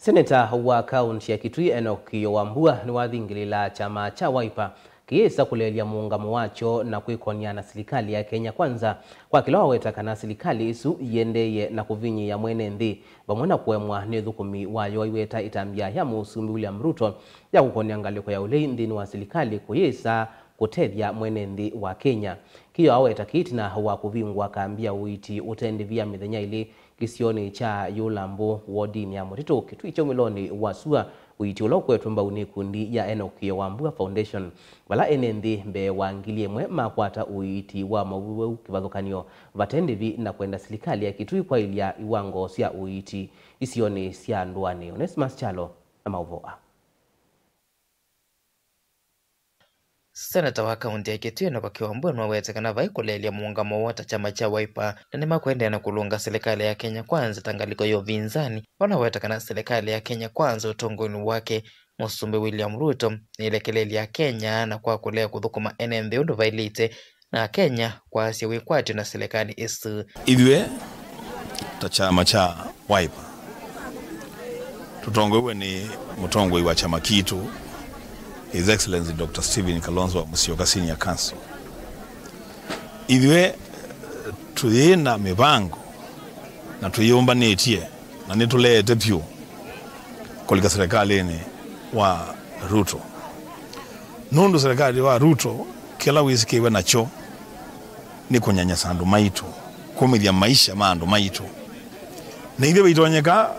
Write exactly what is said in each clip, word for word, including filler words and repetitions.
Seneta wa kaunti ya Kitui Enock Kĩyo Wambua nĩwathingĩlĩla kyama kya Wiper kĩyĩsa kũleelya mũũngamo wakyo na kwĩkony'a na silikalĩ ya Kenya Kwanza kwa kĩla waweta kana silikalĩ ĩsu ĩendeeye na kũvinyĩĩa mwene nthĩ vamwe na kũemwa nĩ ũthũkũmi wayo aiweta ĩtambya ya Mũsumbĩ William Ruto ya kũkony'a ngalĩko ya ũlei nthĩnĩ wa silikalĩ kũyĩsa kũtethya mwene nthĩ wa Kenya. Kĩyo aweta kĩĩ ĩtina wa kũvingũa kambi ya ũiiti ũte ndĩvi ya mĩthenya ĩlĩ kĩsionĩ kya Yulambũ, wodinĩ ya Mũtitũ, Kitui kyaumĩlonĩ wa sua, ũiiti ũla ũkwetwe mbau nĩ ĩkundi ya Enock Kĩyo Wambua Foundation, vala ene nthĩ mbee wa ngili ĩmwe makwata ũiiti wa mawĩw'au kĩvathũkany'o vate ndĩvi na kwenda silikalĩ ya Kitui kwaĩlya iwango sya ũiiti isionĩ sya ndũanĩ. Onesmus Kyalo na maũvoo aa. Seneta wa kaunti ya Kitui Enock Kĩyo Wambua nĩwawete kana vai kũleelya mũũngamo woo ta kyama kya Wiper, na nĩmakũendeea na kũlũnga silikalĩ ya Kenya Kwanza ta ngalĩko ya ũvinzani, vala waweta kana silikalĩ ya Kenya Kwanza ũtongoinĩ wake Mũsumbĩ William Ruto nĩĩlekelelye Akenya na kwa kũlea kũthũkũma ene nthĩ ũndũ vaĩlĩte, na Akenya kwasya wĩkwatyo na silikalĩ ĩsu. Ithyĩ ta kyama kya Wiper tũtongoew'e nĩ mũtongoi wa kyama kitũ, His Excellency Doctor Stephen Kalonzo wa Musyoka Senior Council. Ithyĩ tũyĩ na mĩvango na tũyĩũmbanĩtye na nĩtũleete vyũ kũlika serikalĩnĩ wa Ruto. Nũndũ serikalĩ wa Ruto kĩla wĩsĩkĩwe nakyo nĩ kũnyanyasa andũ maitũ, kũmĩthya maisha ma andũ maitũ. Na ithyĩ vaitonyeka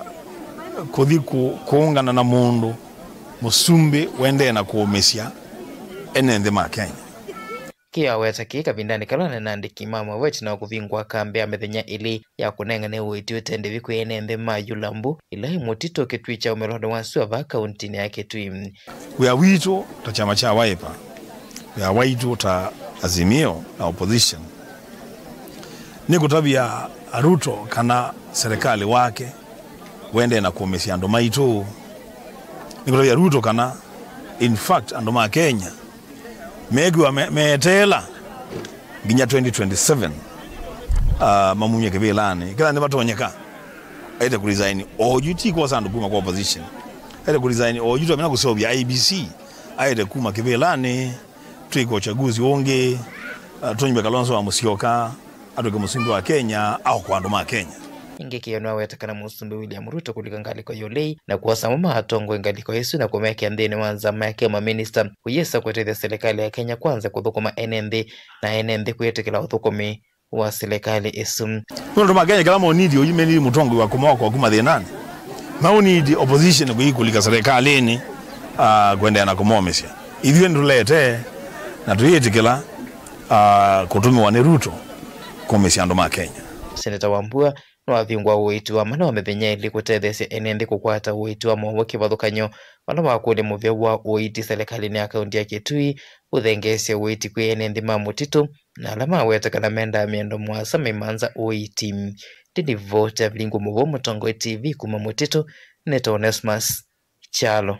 kũthi kũ-, kũũngana na mũndũ mũsumbĩ wendee na kũũmĩsya ene nthĩ ma Kenya. Kĩyo aweta kĩĩ kavindanĩ kala anene na andĩki ma maũvoo ĩtina wa kũvingũa kambi ya mĩthenya ĩlĩ ya kũnengane ũiiti ũte ndĩvi kwĩ ene nthĩ ma Yulambũ, ĩla ĩ Mũtitũ, Kitui kyaumĩlonĩ wa sua vaa kauntinĩ ya Kitui. Wĩa witũ ta kyama kya Wiper, wĩa waitũ ta Azimio na opposition, nĩ kũtavya Ruto kana serikali wake wendee na kũũmĩsya andũ maitũ. Nĩ kũtavya Ruto kana, in fact, andũ ma Kenya mekwĩwa me-, meeteela nginya twenty twenty-seven, ah, mamumye kĩvĩlanĩ. Kĩla nĩvatonyeka, aĩte kũresign oyu, ti kwosa andũ kuma kwa opposition. Aĩte kũresign oyu, twamina kũseũvya I E B C, aĩte kuma kĩvĩlanĩ, twĩke ũchaguzi ũngĩ, ah, tũnyuve Kalonzo wa Musyoka atw'ĩke mũsumbĩ wa Kenya, aokwa andũ ma Kenya. Ĩngĩ Kĩyo nĩwaweta kana Mũsumbĩ William Ruto kũlika ngalĩko ya ũlei na kwosa amwe ma atongoi ngalĩko ĩsu na kũmekĩa nthĩnĩ wa nzama yake ya maminista kũyĩsa kũtethya silikalĩ ya Kenya Kwanza kũthũkũma ene nthĩ, na ene nthĩ kwĩtĩkĩla ũthũkũmi wa silikalĩ ĩsu. Nũndũ andũ ma Kenya kĩla monidi ũyu menidi mũtongoi wa kũmaokoa kuma thĩnanĩ. Maũnidi opposition kũi kũlika serikalĩnĩ, ah, kũendeea na kũmomĩsya. Ithyĩ nĩtũlete na tũyĩtĩkĩla, ah, kũtũmĩwa nĩ Ruto kũmĩsya andũ ma Kenya. Seneta Wambua nĩwavingũa ũiiti wa mana wa mĩthenya ĩlĩ kũtetheesya ene nthĩ kũkwata ũiiti wa maũvoo kĩvathũkany'o, vala wakũlya mũvĩa wa ũiiti silikalĩnĩ ya kaunti ya Kitui ũthengeesye ũiiti kwĩ ene nthĩ ma Mũtitũ, na ala maweta kana mendaa mĩendo mũasa maimanza ũiiti. Ndinivoti avilingwa mũvoo Mũtongoi T V kuma Mũtitũ, nĩtawa Onesmus Kyalo.